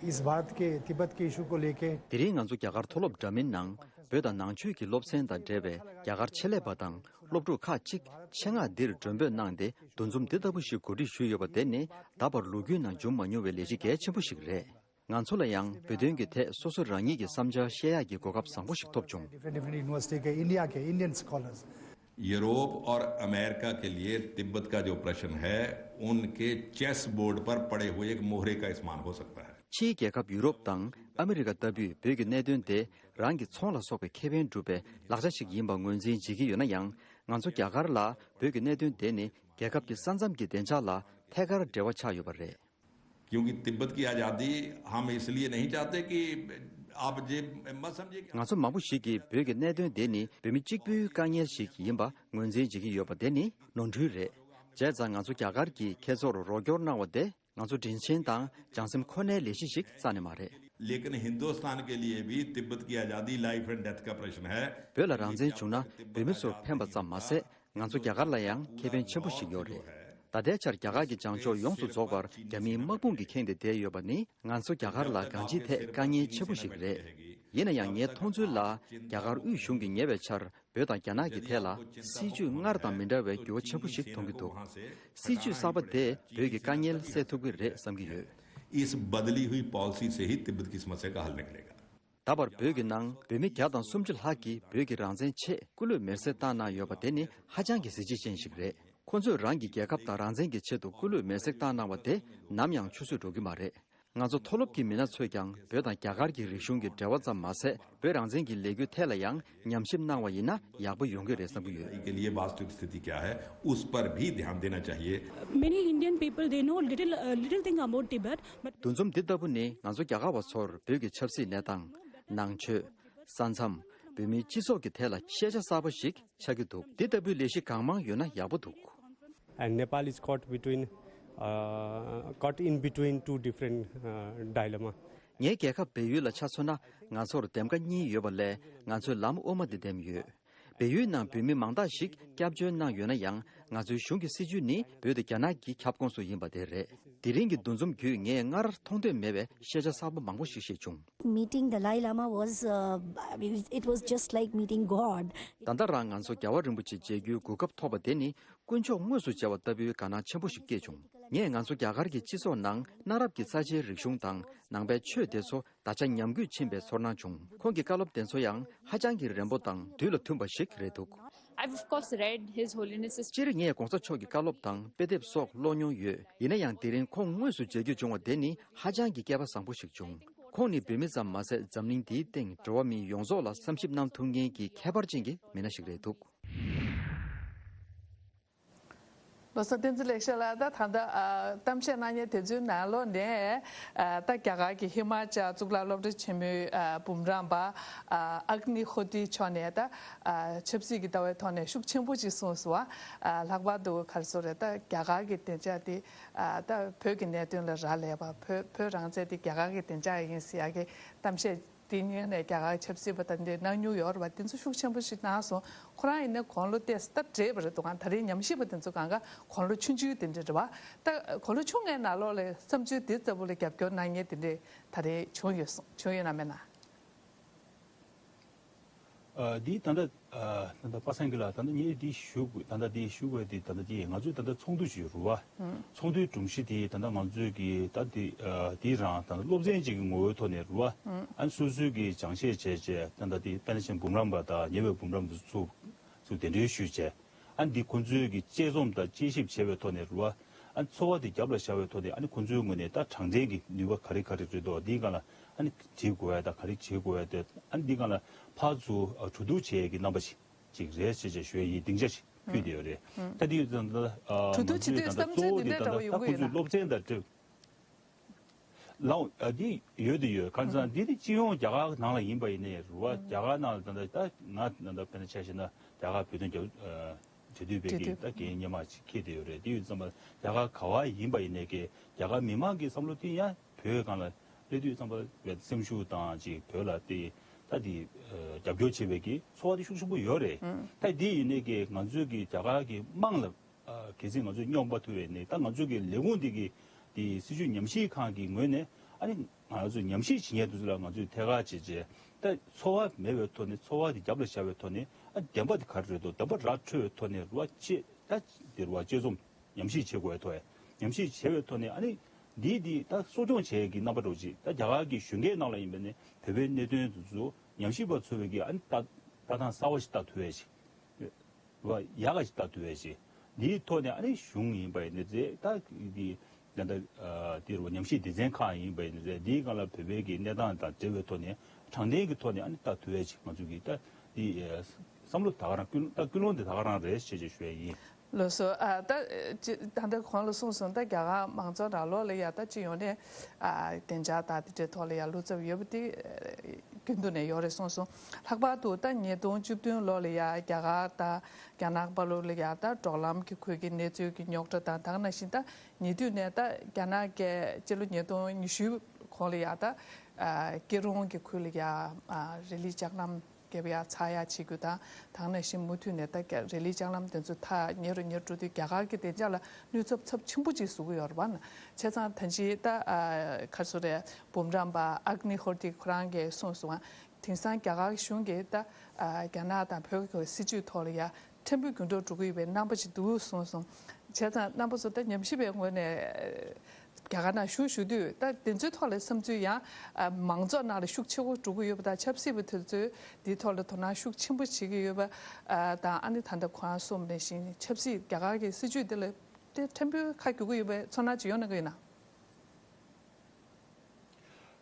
इस भारत के तिब्बत के इशू को लेके དེ་རིང་ང་ཚོ་རྒྱ་གར་མཐོ་སློབ་འདྲ་མིན་ནང་བོད་དང་ནང་ཆོས་ཀྱི་སློབ་ཚན་དང་འབྲེལ་བའི་རྒྱ་གར་ཆེད་ལས་པ་དང་སློབ་ཕྲུག་ཁག་ཅིག་ཆེད་མངགས་འདིར་མགྲོན་འབོད་གནང་སྟེ་འདུ་འཛོམས་འདི་ལྟ་བུ་ཞིག་གོ་སྒྲིག་ཞུས་ཡོད་པ་དེ་ནི་ད་བར་ལོ་རྒྱུས་ནང་བྱུང་མ་མྱོང་བའི་ལས་གཞི་གལ་ཆེན་པོ་ཞིག་རེད། ང་ཚོ་ལ་ཡང་བོད་དོན་གྱི་ཐད་སོ་སོ་རང་ཉིད་ཀྱི་བསམ་འཆར་བཤད་ཡག་གི་གོ་སྐབས་བཟང་པོ་ཞིག་ཐོབ་བྱུང་། डिफरेंट डिफरेंट यूनिवर्सिटी के इंडिया के इंडियन स्कॉलर्स। यूरोप और अमेरिका के लिए तिब्बत का जो प्रश्न है, उनके चेस बोर्ड पर पड़े हुए एक मोहरे का समान हो सकता है। ཕྱིའི་རྒྱལ་ཁབ་ཡུ་རོབ་དང་ཨ་མི་རི་ཀ་ལྟ་བུས་བོད་ཀྱི་གནད་དོན་དེ་རང་གི་ཚོང་ལ་སོགས་པའི་ཁེ་ཕན་སྒྲུབ་པའི་ལག་ཆ་ཞིག་ཡིན་པ་ངོས་འཛིན་བྱེད་ཀྱི་ཡོད་ན་ཡང་། ང་ཚོ་རྒྱ་གར་ལ་བོད་ཀྱི་གནད་དོན་དེ་ནི་རྒྱལ་ཁབ་ཀྱི་ས་མཚམས་ཀྱི་བདེ་འཇགས་ལ་ཐད་ཀར་འབྲེལ་བ་ཆགས་ཡོད་པ་རེད། क्योंकि तिब्बत की आज़ादी हम इसलिए नहीं चाहते कि आप ये मत समझिए कि ང་ཚོ་མང་པོ་ཞིག་གིས་བོད་ཀྱི་གནད་དོན་དེ་ནི་བོད་མི་གཅིག་པུའི་དཀའ་ངལ་ཞིག་ཡིན་པ་ངོས་འཛིན་བྱེད་ཀྱི་ཡོད་པ་དེ་ནི་ནོར་འཁྲུལ་རེད། བྱས་ཙང་ང་ཚོ་རྒྱ་གར་གྱིས་ཁྱེད་ཚོར་རོགས་སྐྱོར་གནང་བ་དེ་ང་ཚོ་དྲིན་ཆེན་དང་བྱང་སེམས་ཁོ་ནའི་ལས་གཞི་ཞིག་རྩ་ནས་མ་རེད། लेकिन हिंदुस्तान के लिए भी तिब्बत की आज़ादी लाइफ एंड डेथ का प्रश्न है। བོད་ལ་རང་བཙན་བྱུང་ན་བོད་མི་ཚོར་ཕན་པ་ཙམ་མ་ཟད། ང་ཚོ་རྒྱ་གར་ལ་ཡང་ཁེ་ཕན་ཆེན་པོ་ཞིག་ཡོད་རེད། ད་ལྟའི་ཆར་རྒྱ་གར་གྱི་བྱང་ཕྱོགས་ཡོངས་སུ་རྫོགས་པར་རྒྱ་མིའི་དམག་དཔུང་གིས་ཁེངས་ཏེ་བསྡད་ཡོད་པ་ནི་ང་ཚོ་རྒྱ་གར་ལ་གང་ཅིའི་ཐད་དཀའ་ངལ་ཆེན་པོ་ཞིག་རེད། ཡིན་ན་ཡང་ངའི་མཐོང་ཚུལ་ལ་རྒྱ་གར་དབུས་གཞུང་གིས་ཉེ་བའི་ཆར་བོད་དང་རྒྱ་ནག་གི་ཐད་ལ་སྲིད་ཇུས་སྔར་དང་མི་འདྲ་བའི་འགྱུར་བ་ཆེན་པོ་ཞིག་མཐོང་གི་འདུག་སྲིད་ཇུས་གསར་པ་དེས་བོད་ཀྱི་དཀའ་ངལ་སེལ་ཐུབ་ཀྱི་རེད་བསམ་གྱི་ཡོད། इस बदली हुई पॉलिसी से ही तिब्बत की समस्या का हल निकलेगा। ད་བར་བོད་ཀྱི་ནང་བོད་མི་བརྒྱ་དང་སུམ་ཅུ་ལྷག་གིས་བོད་ཀྱི་རང་བཙན་ཆེད་སྐུ་ལུས་མེར་སྲེག་བཏང་གནང་ཡོད་པ་དེ་ནི་ཧ་ཅང་གི་གཟི་བརྗིད་ཅན་ཞིག་རེད། ཁོ་ཚོས་རང་གི་རྒྱལ་ཁབ་དང་རང་བཙན་གྱི་ཆེད་དུ་སྐུ་ལུས་མེར་སྲེག་བཏང་གནང་བ་དེ་ནམ་ཡང་ཆུད་ཟོས་འགྲོ་གི་མ་རེད། ང་ཚོ་མཐོ་སློབ་ཀྱི་མི་སྣ་ཚོས་ཀྱང་བོད་དང་རྒྱ་གར་གྱི་རིག་གཞུང་གི་འབྲེལ་བ་ཙམ་མ་ཟད། བོད་རང་བཙན་གྱི་ལས་འགུལ་ཐད་ལ་ཡང་ཉམས་ཞིབ་གནང་བ་ཡིན་ན་ཡག་པོ་ཡོང་གི་རེད་བསམ་གྱི་ཡོད། के लिए वास्तविक स्थिति क्या है, उस पर भी ध्यान देना चाहिए। Many Indian people, they know little, uh, little thing about Tibet, but འདུ་འཛོམས་འདི་ལྟ་བུ་ནི་ང་ཚོ་རྒྱ་གར་བ་ཚོར་བོད་ཀྱི་ཆབ་སྲིད་གནས་སྟངས། ནང་ཆོས། ས་མཚམས། བོད་མིའི་སྤྱི་ཚོགས་ཀྱི་ཐད་ལ་ཤེས་བྱ་གསར་པ་ཞིག་ཆགས་ཀྱི་འདུག་འདི་ལྟ་བུའི་ལས་གཞི་གང་མང་ཡོད་ན་ཡག་པོ་འདུག And Nepal is caught between, uh, caught in between two different, uh, dilemma. ངའི་རྒྱལ་ཁབ་བལ་ཡུལ་ལ་ཆ་མཚོན་ན་ང་ཚོར་འདེམས་ཀ་གཉིས་ཡོད་པ་ལས་ང་ཚོས་ལམ་དབུ་མ་དེ་འདེམས་ཡོད། བལ་ཡུལ་ནང་བོད་མི་མང་དག་ཞིག་སྐྱབས་བཅོལ་གནང་ཡོད་ན་ཡང་ང་ཚོའི་གཞུང་གི་སྲིད་ཇུས་ནི་བོད་དང་རྒྱ་ནག་གི་ཁྱབ་ཁོངས་སུ་ཡིན་པ་དེ་རེད། དེ་རིང་གི་འདུ་འཛོམས་བརྒྱུད་ངས་སྔར་མཐོང་ཐོས་མེད་པའི་ཤེས་བྱ་གསར་པ་མང་པོ་ཞིག་ཤེས་བྱུང་། Meeting Dalai Lama was, uh, I mean, it was just like meeting God. ད་ལྟ་རང་ང་ཚོ་རྒྱལ་བ་རིན་པོ་ཆེ་མཇལ་རྒྱུའི་གོ་སྐབས་ཐོབ་པ་དེ་ནི་དཀོན་མཆོག་དངོས་སུ་མཇལ་བ་ལྟ་བུའི་དགའ་སྣང་ཆེན་པོ་ཞིག་སྐྱེས་བྱུང་། ངས་ང་ཚོ་རྒྱ་གར་གྱི་སྤྱི་ཚོགས་ནང་གནའ་རབས་ཀྱི་ས་ཆའི་རིག་གཞུང་དང་ནང་པའི་ཆོས་དེ་ཚོ་ད་ཆ་ཉམས་རྒུད་ཕྱིན་པའི་ཚོར་སྣང་བྱུང་། ཁོང་གི་བཀའ་སློབ་དེ་ཚོ་ཡང་ཧ་ཅང་གི་རན་པོ་དང་དུས་ལ་མཐུན་པ་ཞིག་རེད་འདུག I've of course read His Holiness's སྤྱིར་ངས་གོང་ས་མཆོག་གི་བཀའ་སློབ་དང་དཔེ་དེབ་སོགས་ཀློག་མྱོང་ཡོད། ཡིན་ན་ཡང་དེ་རིང་ཁོང་དངོས་སུ་མཇལ་རྒྱུ་བྱུང་བ་དེ་ནི་ཧ་ཅང་གི་སྐལ་པ་བཟང་པོ་ཞིག་བྱུང་། ཁོང་ནི་བོད་མི་ཙམ་མ་ཟད་འཛམ་གླིང་འདིའི་སྟེང་འགྲོ་བ་མི་ཡོངས་རྫོགས་ལ་བསམ་ཞིབ་གནང་ཐུབ་མཁན་གྱི་ཁྱད་པར་ཅན་གྱི་མི་སྣ་ཞིག་རེད་འདུག་ལགས་སོ། བསྟན་འཛིན་ལེགས་བཤད་ལགས། ད་ད་ལྟ་ཨ་གཏམ་བཤད་གནང་མཁན་དེ་ཚོའི་ནང་ལོགས་ནས་ཨ་ད་རྒྱ་གར་གྱི་ཧི་མ་ཅལ་གཙུག་ལག་སློབ་གྲྭ་ཆེན་མོའི་ཨ་འབུམ་རམས་པ་ཨ་ཨག་ནི་ཧོ་ཏི་མཆོག་ནས་ད་ཨ་ཆབ་སྲིད་ཀྱི་ལྟ་བའི་ཐོག་ནས་ཤུགས་ཆེན་པོ་ཅིག་གསུངས་སོང་བ། ཨ་ལྷག་པར་དུ་ག་རེ་ཟེར་རེད། ད་རྒྱ་གར་གྱི་བདེ་འཇགས་དེ་ཨ་ད་བོད་ཀྱི་གནད་དོན་ལ་རག་ལས་པ། བོད་བོད་རང་བཙན་དེ་རྒྱ་གར་གྱི་བདེ་འཇགས་ཡིན་ཟེར་ཡག་གི་གཏམ་བཤད་ དེ་སྔོན་ནས་རྒྱ་གར་ཆབ་སྲིད་པ་དང་འདི་གནང་མྱོང་ཡོད་རེད་བ། དེ་ཚོ་ཤུགས་ཆེན་པོ་ཞིག་གནང་སོང་། ཁོ་རང་ཡིན་ན་དགུང་ལོ་ཏོག་ཙམ་ད་བགྲེས་པ་རེད་འདུག་ག་ད་རེས་ཉམས་ཞིབ་པ་དེ་ཚོ་གང་ག་དགུང་ལོ་ཆུང་ཆུང་དེ་འདྲ་རེད་བ། ད་དགུང་ལོ་ཆུང་ངའི་ནང་ལོགས་ལ་བསམ་ཚུལ་དེ་ལྟ་བུ་ལ་རྒྱབ་སྐྱོར་གནང་མཁན་དེ་འདྲས་ད་རེས་བྱུང་ཡོད་སོང་། བྱུང་ཡོད་ན་མེད་ན། ཨ་འདི་ད་ལྟ་ཨ་ད་ལྟ་པ་སངས་སྐྱིད་ལགས། ད་ལྟ་ངས་འདི་ཞུ་དགོས། ད་ལྟ་འདི་ཞུ་དགོས་དེ། ད་ལྟ་འདི་ང་ཚོས་ད་ལྟ་ཚོགས་འདུ་ཞིག་རུ་བ། ཚོགས་འདུའི་སྒྲོམ་གཞི་དེ་ད་ལྟ་ང་ཚོས་ཀྱི་ད་འདི་ཨ་འདི་རང་ད་ལྟ་སློབ་ཚན་ཅིག་གི་ངོ་བོའི་ཐོག་ནས་རུ་བ། ཨ་ནི་སོ་སོའི་གི་སྦྱང་བཤད་བྱས་བྱས། ད་ལྟ་འདི་དཔེར་ན་ཆེན་འབུམ་རམས་པ་དང་ཉེ་བའི་འབུམ་རམས་པ་ཚོ་ཚུར་གདན་འདྲེན་ཞུས་བྱས། ཨ་ནི་འདི་ཁོང་ཚོའི་གི་དཔྱད་རྩོམ་དང་དཔྱད་ཞིབ་བྱས་པའི་ཐོག་ནས་རུ་བ། ཨ་ནི་འཚོ་བ་དེ་རྒྱབ་ལ་བཞག་པའི་ཐོག་ནས། ཨ་ནི་ཁོང་ཚོའི་ངོས་ནས་ད་དྲང་བདེན་གྱི་ནུས་པ་ག་རེ་ག་རེ་རེད་འདུག་འདིའི་སྒང་ལ་ཨ་ནི་བྲིས་དགོས་ཡ་དང་ག་རེ་བྱེད་དགོས་ཡ་དེ། ཨ་ནི་འདིའི་སྒང་ལ་ཕར་ཚུར་གྲོས་བསྡུར་བྱེད་ཡ་གི་རྣམ་པ་ཞིག་ཅིག་རེད་ཅེས་བྱས་ཞུ་ཡ་ཡིན། སྡིངས་ཆ་ཞིག་ཕུལ་བསྡད་ཡོད་རེད། ད་འདི་ཡོད་ཙང་ད་ང་ཚོའི་ད་ལྟ་གཙོ་བོ་དེ་ད་ལྟ་ཁོང་ཚོའི་སློབ་ཚན་དང་འབྲེལ། ལའོ། ཨ་འདི་ཡོད་དེ་ཡོད། གང་ཟེར་ན་འདི་དེ་སྤྱི་ཡོངས་རྒྱ་གར་ནང་ལ་ཡིན་པ་ཡིན་ནའི་རུ་བ། རྒྱ་གར་ནང་ལ་ད་ལྟ་ད་ང་ད་ལྟ་དཔེར་ན་ཆ་བཞག་ན་རྒྱ་གར་བོད་དོན་རྒྱབ་ཨ་འབྲེལ་མཐུད་པའི་གི་ད་འགན་སྔོན་མ་ཅིག་འཁྱེར་བསྡད་ཡོད་རེད། དེ་ཡོད་ཙང་མ་རྒྱ་གར་ག་བ་ཡིན་པ་ཡིན་ནའི་གི་རྒྱ་གར་མི་མང་གི་བསམ་བློ་དེ་ཡང་བོད་སྒང་ལ་སླེབས་དུས་ཙམ་པ་བའི་སེམས་ཤུགས་དང་ཅིག་བོད་ལ་དེ་ད་དེ་ཨ་རྒྱབ་སྐྱོར་བྱེད་པའི་གི་ཚོར་བ་དེ་ཤུགས་ཆེན་པོ་ཡོད་རེད། ད་དེ་ཡིན་ནའི་གི་ང་ཚོའི་གི་རྒྱ་གར་གི་དམངས་ལ། ཨ་གལ་སྲིད་ང་ཚོས་སྙོབ་པ་ཐུབ་པ་ཡིན་ནའི། ད་ང་ཚོའི་གི་ལས་ཁུངས་འདི་གི་དེ་སྲིད་བྱུས་ཉམས་ཞིབ་ཁང་གི་ངོས་ནས་ཨ་ནི་ང་ཚོས་ཉམས་ཞིབ་བྱེད་མཁན་དེ་ཚོ་ལ་ང་ཚོས་ཐད་ཀར་བྱས་བྱས། ད་ཚོར་བ་མེད་པའི་ཐོག་ནས། ཚོར་བ་དེ་རྒྱབ་ལ་བཞག་པའི་ཐོག་ནས། ཨ་བདེན་པ་དེ་ག་རེ་རེད་འདུག་བདེན་པ་ར་འཕྲོད་པའི་ཐོག་ནས་རུ་བ་བྱེད། ད་དེ་རུ་བ་དཔྱད་རྩོམ་ཉམས་ཞིབ་བྱེད་དགོས་པའི་ཐོག་ཡ། ཉམས་ཞིབ་བྱེད་པའི་ཐོག་ནས་ཨ་ནི་འདི་འདི་ད་གསོ་སྐྱོང་བྱེད་ཀྱི་རྣམ་པ་འདྲ་བོ་ཅིག་ད་རྒྱ་གར་གྱི་གཞོན་སྐྱེས་ནང་ལ་ཡིན་པ་ཡིན་ནའི་བོད་པའི་གནད་དོན་དེ་ཚོ་ཉམས་ཞིབ་པ་ཚོ་བའི་གི་ཨ་ནི་ལྟ་ལྟ་སྟངས་གསར་བ་ཞིག་ལྟ་ཐུབ་ཡ་ཞིག་རུ་བ་ཡག་ག་ཞིག་ལྟ་ཐུབ་ཡ་ཞིག་འདིའི་ཐོག་ནས་ཨ་ནི་གཞུང་ཡིན་པ་ཡིན་ནའི་རེད། ད་འདི་ད་ལྟ་ཨ་འདི་རུ་བ་ཉམས་ཞིབ་སྡེ་ཚན་ཁག་ཡིན་པ་ཡིན་ནའི་རེད། འདིའི་སྒང་ལ་བོད་པའི་གི་གནས་སྟངས་དང་འབྲེལ་བའི་ཐོག་ནས་དྲང་བདེན་གྱི་ཐོག་ནས་ཨ་ནི་ལྟ་ཐུབ་ཡ་ཞིག་ང་ཚོ་གི་ད་འདི་ཨ་བསམ་བློ་ད་ག་རང་། ཀུན་ད་ཀུན་སློང་འདི་ད་ག་རང་རེད་ཅེས་ཅེས་ཞུ་ཡ་ཡིན། ལགས་སོ། ཨ་ད་ཅི་ད་ལྟ་གོང་ལ་གསུངས་སོང་། ད་རྒྱ་གར་མང་ཚོགས་ནང་ལོགས་ལ་ཡ་ད་སྤྱི་ཡོངས་ནས་ཨ་བདེ་འཇགས་དང་དེ་འདྲའི་ཐོག་ལ་ཡ་བློ་འཚབ་ཡོད་པ་དེ་རྒྱུན་དུ་ནས་ཡོད་རེད་གསུངས་སོང་། ལྷག་པར་དུ་ད་ཉིས་སྟོང་བཅུ་བདུན་ལོ་ལ་ཡ་རྒྱ་གར་དང་རྒྱ་ནག་བར་ལ་ཡ་ད་འབྲོག་ལམ་གྱི་ཁུལ་གྱི་གནས་ཚུལ་གྱི་རྙོག་དྲ་དང་། ད་ག་ནང་བཞིན་ད་ཉེ་དུས་ནས་ད་རྒྱ་ནག་གིས་སྤྱི་ལོ་ཉིས་སྟོང་ཉི་ཤུ་གོང་ལ་ཡ་ད་ཨ་སྐྱིད་རོང་གི་ཁུལ་ལ་ཡ་ཨ་རི་ལི་ལྕགས་ལམ་རྒྱབ་ཡར་ཚར་ཡར་བྱེད་རྒྱུ་དང་། ད་ག་ནང་བཞིན་མུ་མཐུད་ནས་ད་རྒྱ་རི་ལི་ལྕགས་ལམ་དེ་ཚོ་ཐག་ཉེ་རུ་ཉེ་རུ་འགྲོ་དུས་རྒྱ་གར་གྱི་བདེ་འཇགས་ལ་གནོད་ཚབས་ཚབས་ཆེན་པོ་ཅིག་བཟོ་གི་ཡོད་རེད་པ། བྱས་ཙང་ད་ཅི་ད་ཨ་ག་རེ་ཟེར་རེད། འབུམ་རམས་པ་ཨག་ནི་ཧོར་ཏི་ཁོ་རང་གིས་གསུངས་སོང་། དེང་སང་རྒྱ་གར་གཞུང་གིས་ད་ཨ་རྒྱ་ནག་དང་བོད་ཀྱི་སྲིད་བྱུས་ཐོག་ལ་ཡ་ཕྲན་བུ་འགྱུར་ལྡོག་འགྲོ་གི་ཡོད་པའི་རྣམ་པ་ཅིག་འདུག་གསུངས་སོང་། བྱས་ཙང་རྣམ་པ་ཚོ་ད་ཉམས་ཞིབ་པའི་ངོས་ནས་རྒྱ་གར་ནང་བཞུགས་བཞུགས་དུས་ད་དེ་ཚོའི་ཐོག་ལ་བསམ་ཚུལ་ཡང་ཨ་མང་ཚོགས་ནང་ལ་ཤུགས་ཆེ་པོ་འགྲོ་གི་ཡོད་པ་དང་། ཆབ་སྲིད་པ་དེ་ཚོས་འདིའི་ཐོག་ལ་དོ་སྣང་ཤུགས་ཆེན་པོ་བྱེད་ཀྱི་ཡོད་པ་ཨ་དང་། ཨ་ནི་ད་ལྟ་ཁོ་རང་གསུངས་པ་ནང་བཞིན་ཆབ་སྲིད་རྒྱ་གར་གྱི་སྲིད་བྱུས་དེ་ལ་དེ་ཕྲན་བུ་ཁ་འགྱུར་གྱི་ཡོད་པའི་ཚོར་སྣང་ཅིག་ཡོད་ན་གི་ཡོད་ན།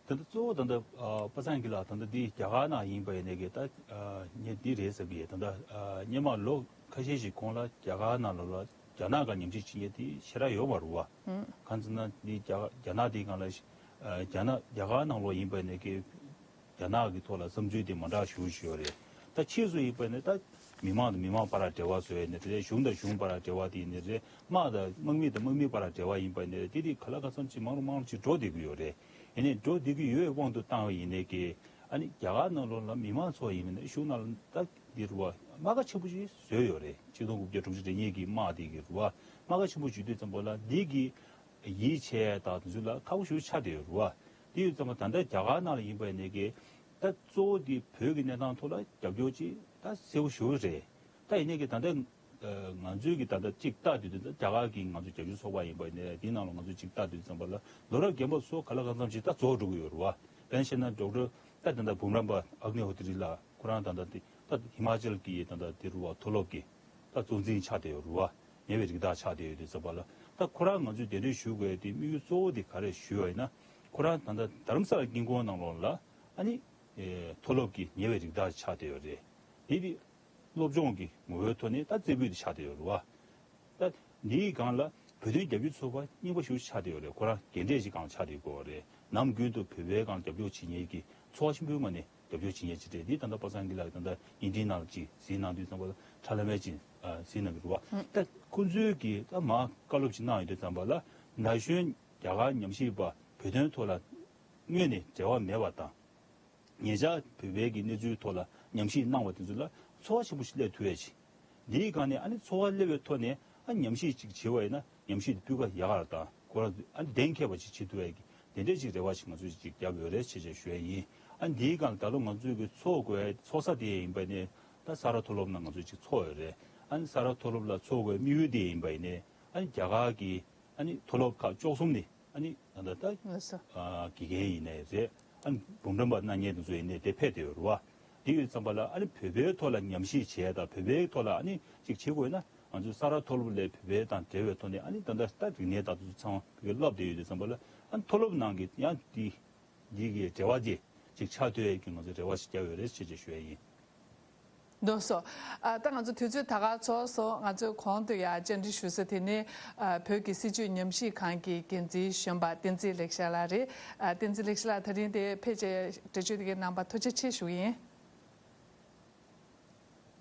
ད་ལྟ་གཙོ་བོ་ད་ལྟ་ཨ་པ་སངས་སྐྱིད་ལགས་ད་ལྟ་འདི་རྒྱ་གར་ནང་ཡིན་པ་ཡིན་ནའི་གི་ད་ཨ་ངས་འདི་རེད་བསམ་གི། ད་ལྟ་ཨ་སྔོན་མ་ལོ་ཁ་ཤས་ཤིག་གོང་ལ་རྒྱ་གར་ནང་ལོགས་ལ་རྒྱ་ནག་སྒང་ཉམས་ཞིབ་བྱེད་མཁན་དེ་ཞེ་དྲག་ཡོད་མ་རེད་པ། གང་ཟེར་ན་འདི་རྒྱ་རྒྱ་ནག་དེའི་སྒང་ལ་ཨ་རྒྱ་ནག་རྒྱ་གར་ནང་ལོགས་ཡིན་པ་ཡིན་ནའི་གི་རྒྱ་ནག་གི་ཐོག་ལ་བསམ་ཚུལ་དེ་མ་འདྲ་ཞེ་པོ་ཅིག་ཡོད་རེད། ད་ཕྱིས་སུ་ཡིན་པ་ཡིན་ནའི་ད་མི་མང་དང་མི་མང་བར་ལ་འབྲེལ་བ་བཟོ་ཡ་ཡིན་ནའི་རེད། གཞུང་དང་གཞུང་བར་ལ་འབྲེལ་བ་དེ་ཡིན་ནའི་རེད། དམག་དང་དམག་མི་དང་དམག་མི་བར་ལ་འབྲེལ་བ་ཡིན་པ་ཡིན་ནའི་རེད། དེ་དེ་ག་ལ་ག་ཙམ་ཅིག་མང་རུ་མང་རུ་ཅིག་འགྲོ་བསྡད་ཀྱི་ཡོད་རེད། ཡིན་ནའི་འགྲོ་བསྡད་ཀྱི་ཡོད་པའི་དབང་དུ་བཏང་བ་ཡིན་ནའི་གི་ཨ་ནི་རྒྱ་གར་ནང་ལོགས་ལ་མི་མང་ཚོ་ཡིན་ནའི་གཞུང་ནང་ལ་ད་འདི་རུ་བ་རྨ་ཁ་ཆེན་པོ་ཞིག་བཟོས་ཡོད་རེད། ཆིག་སྟོང་དགུ་བརྒྱ་དྲུག་ཅུ་རེ་གཉིས་ཀྱི་དམག་དེ་གི་རུ་བ་རྨ་ཁ་ཆེན་པོ་བཟོས་དུས་ཙམ་པ་ལ་འདི་གི་ཡིད་ཆེས་དང་དེ་ཚོ་ལ་ཁག་པོ་ཞེ་པོ་ཆགས་བསྡད་ཡོད་རེད་བ། དེ་ཡོད་ཙང་མ་ད་ལྟ་རྒྱ་གར་ནང་ལ་ཡིན་པ་ཡིན་ནའི་གི་ད་གཙོ་བོ་དེ་བོད་ཀྱི་གནས་སྟངས་ཐོག་ལ་རྒྱབ་སྐྱོར་ཅིག་ད་གསལ་པོ་ཞེ་པོ་རེད། ད་ཡིན་ནའི་གི་ད་ལྟ་ང་ཚོའི་གི་ད་ལྟ་ཅིག་ལྟ་དུས་ད་ལྟ་རྒྱ་གར་གྱི་ང་ཚོ་རྒྱབ་སྐྱོར་ཚོགས་པ་ཡིན་པ་ཡིན་ནའི་དེའི་ནང་ལ་ང་ཚོ་ཅིག་ལྟ་དུས་ཙམ་པ་ལ་ལོ་རབས་རྒན་པ་ཚོ་ག་ལ་གང་འཚམ་ཅིག་ད་རྫོགས་འགྲོ་གི་ཡོད་རེད་བ། དཔེར་ན་བཤད་ན་ཌོག་ཊར་ད་ད་ལྟ་འབུམ་རམས་པ་ཨག་ནི་ཧོ་ཏི་རི་ལགས་ཁོ་རང་ད་ལྟ་དེ་ད་ཧི་མ་ཅལ་གྱི་ད་ལྟ་དེ་རུ་བ་མཐོ་སློབ་ཀྱི་ད་གཙོ་འཛིན་ཆགས་བསྡད་ཡོད་རེད་བ། ཉེ་བའི་རིགས་བདག་ཆགས་བསྡད་ཡོད་དུས་ཙམ་པ་ལ། ད་ཁོ་རང་ང་ཚོས་གདན་འདྲེན་ཞུ་དགོས་ཡ་དེ་དམིགས་ཡུལ་གཙོ་བོ་དེ་ག་རེ་ཞུས་པ་ཡིན་ན། ཁོ་རང་ད་ལྟ་རྡ་རམ་ས་ལ་དཀྱིལ་འཁོར་ནང་ལོགས་ལ་ཨ་ནི་ཨེ་མཐོ་སློབ་ཀྱི་ཉེ་བའི་རིགས་བདག་ཆགས་བསྡད་ཡོད་རེད། དེ་དེ་སློབ་སྦྱོང་གི་ངོ་བོའི་ཐོག་ནས་ད་རྩེ་ཕུད་དེ་ཆགས་བསྡད་ཡོད་རེད་བ། ད་འདིའི་སྒང་ལ་བོད་དོན་རྒྱབ་སྐྱོར་ཚོགས་པ་རྙིང་པ་ཞིག་ཆགས་བསྡད་ཡོད་རེད། ཁོ་རང་རྒན་གྲས་ཤིག་སྒང་ཆགས་བསྡད་ཡོད་རེད། ནམ་རྒྱུན་དུ་བོད་པའི་སྒང་རྒྱབ་སྐྱོར་བྱེད་མཁན་གྱི་ཚོགས་པ་ཆེན་པོའི་ངོས་ནས་རྒྱབ་སྐྱོར་བྱེད་མཁན་ཅིག་རེད། འདི་ད་ལྟ་པ་སངས་སྐྱིད་ལགས་ད་ལྟ་བརྙན་འཕྲིན་ནང་ལ་ཅིག་གཟིགས་གནང་དུས་ཙམ་པ་ཁྲ་ལམ་མེ་ཅིག་གཟིགས་གནང་གི་རེད་བ། ད་ཁོང་ཚོའི་གི་ད་མར་བཀའ་སློབ་ཅིག་གནང་ཡོད་དུས་ཙམ་པ་ལ་ན་གཞོན་རྒྱ་གར་ཉམས་ཞིབ་པ་བོད་དོན་ཐོག་ལ་དངོས་ནས་འབྲེལ་བ་མེད་པ་དང་། ཉེ་ཆར་བོད་པའི་གི་གནས་ཚུལ་ཐོག་ལ་ཉམས་ཞིབ་གནང་བ་དེ་ཚོ་ལ་ཚོར་བ་ཆེན་པོ་ཞིག་སླེབས་ཐུབ་ཡ་ཅིག་འདིའི་སྒང་ནས་ཨ་ནི་ཚོར་བ་སླེབས་པའི་ཐོག་ནས་ཨ་ཉམས་ཞིབ་ཅིག་བྱེད་པ་ཡིན་ན་ཉམས་ཞིབ་སྤུས་ཀ་ཡག་ག་ར་དང་ཁོ་རང་ཨ་ནི་གཏན་འཁེལ་བ་ཅིག་བྱེད་ཐུབ་ཡ་གི་དེ་འདྲའི་ཅིག་རེ་བ་ཞིག་ང་ཚོས་ཅིག་བརྒྱབ་ཡོད་རེད་ཅེས་ཅིག་ཞུ་ཡ་ཡིན། ཨ་ནི་འདིའི་སྒང་ད་ལོ་ང་ཚོས་གི་ཚོགས་དགོས་ཚོགས་ས་དེ་ཡིན་པ་ནས་ད་ས་རཱ་མཐོ་སློབ་ནང་ང་ཚོས་ཅིག་ཚོགས་ཡོད་རེད། ཨ་ནི་ས་རཱ་མཐོ་སློབ་ལ་ཚོགས་དགོས་དམིགས་ཡུལ་དེ་ཡིན་པ་ཡིན་ནས་ཨ་ནི་རྒྱ་གར་གི་ཨ་ནི་མཐོ་སློབ་ཁག་བཅུ་གསུམ་ནས་ཨ་ནི་ད་ལྟ་ལགས་སོ། ཨ་དགེ་རྒན་ཡིན་ནའི་རེད། ཨ་ནི་འབུམ་རམས་པ་གནང་མཁན་དེ་ཚོ་ཡིན་ནའི་དེ་ཕེབས་བསྡད་ཡོད་རེད་བ། དེ་ཡོད་ཙམ་པ་ལ་ཨ་ནི་བོད་པའི་ཐོག་ལ་ཉམས་ཞིབ་བྱས་དང་བོད་པའི་ཐོག་ལ་ཨ་ནི་ཅིག་བྱེད་དགོས་ན་ང་ཚོ་ས་རཱ་མཐོ་སློབ་ལས་བོད་པའི་དང་འབྲེལ་བའི་ཐོག་ནས་ཨ་ནི་ད་ལྟ་ད་རིག་གནས་དང་དེ་ཚོ་ཚང་མ་བོད་སྐད་བསླབ་བསྡད་ཡོད་དུས་ཙམ་པ་ལ་ཨ་ནི་མཐོ་སློབ་ནང་གི་ཡང་དེ་འདི་གི་འབྲེལ་བ་དེ་ཅིག་ཆགས་ཐུབ་ཡས་ཀྱི་ང་ཚོ་རེ་བ་ཞིག་བརྒྱབ་ཡོད་རེད་ཅེས་ཅིག་ཞུ་ཡས་ཡིན། ལགས་སོ། ཨ་ད་ང་ཚོ་དུས་ཚོད་ད་ག་ཚོགས་སོང་། ང་ཚོས་གོང་དུ་ཡང་བཅར་འདྲི་ཞུ་ས་དེ་ནི་ཨ་བོད་ཀྱི་སྲིད་བྱུས་ཉམས་ཞིབ་ཁང་གི་འགན་འཛིན་གཞོན་པ་བསྟན་འཛིན་ལེགས་བཤད་ལགས་རེད། ཨ་བསྟན་འཛིན་ལེགས་བཤད་ལགས་ད་རིང་དེ་ཕེབས་བྱས་འགྲེལ་བརྗོད་དེ་གའི་གནང་བར་ཐུགས་རྗེ་ཆེ་ཞུ་གི་ཡིན།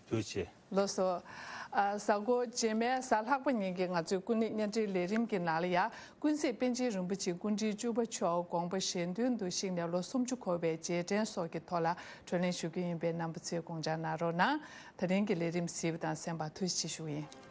ཐུགས་རྗེ་ཆེ། ལགས་སོ། ཨ་གཟའ་འཁོར་རྗེས་མའི་གཟའ་ལྷག་པ་ཉིན་གྱི་ང་ཚོའི་ཀུན་གླེང་བརྙན་འཕྲིན་ལས་རིམ་གྱི་ནང་ལ་ཡང་ཀུན་གཟིགས་པཎ་ཆེན་རིན་པོ་ཆེ་སྐུ་ཕྲེང་བཅུ་པ་མཆོག་དགོངས་པ་གཞན་དོན་དུ་གཤེགས་ནས་ལོ་སུམ་ཅུ་འཁོར་བའི་རྗེས་དྲན་སོགས་ཀྱི་ཐོག་ལ་བགྲོ་གླེང་ཞུ་རྒྱུ་ཡིན་པས་རྣམ་པ་ཚོས་དགོངས་འཇགས་གནང་རོགས་གནང་། ད་རིང་གི་ལས་རིམ་གཟིགས་པ་དང་གསན་པར་ཐུགས་རྗེ་ཆེ་ཞུ་གི་ཡིན།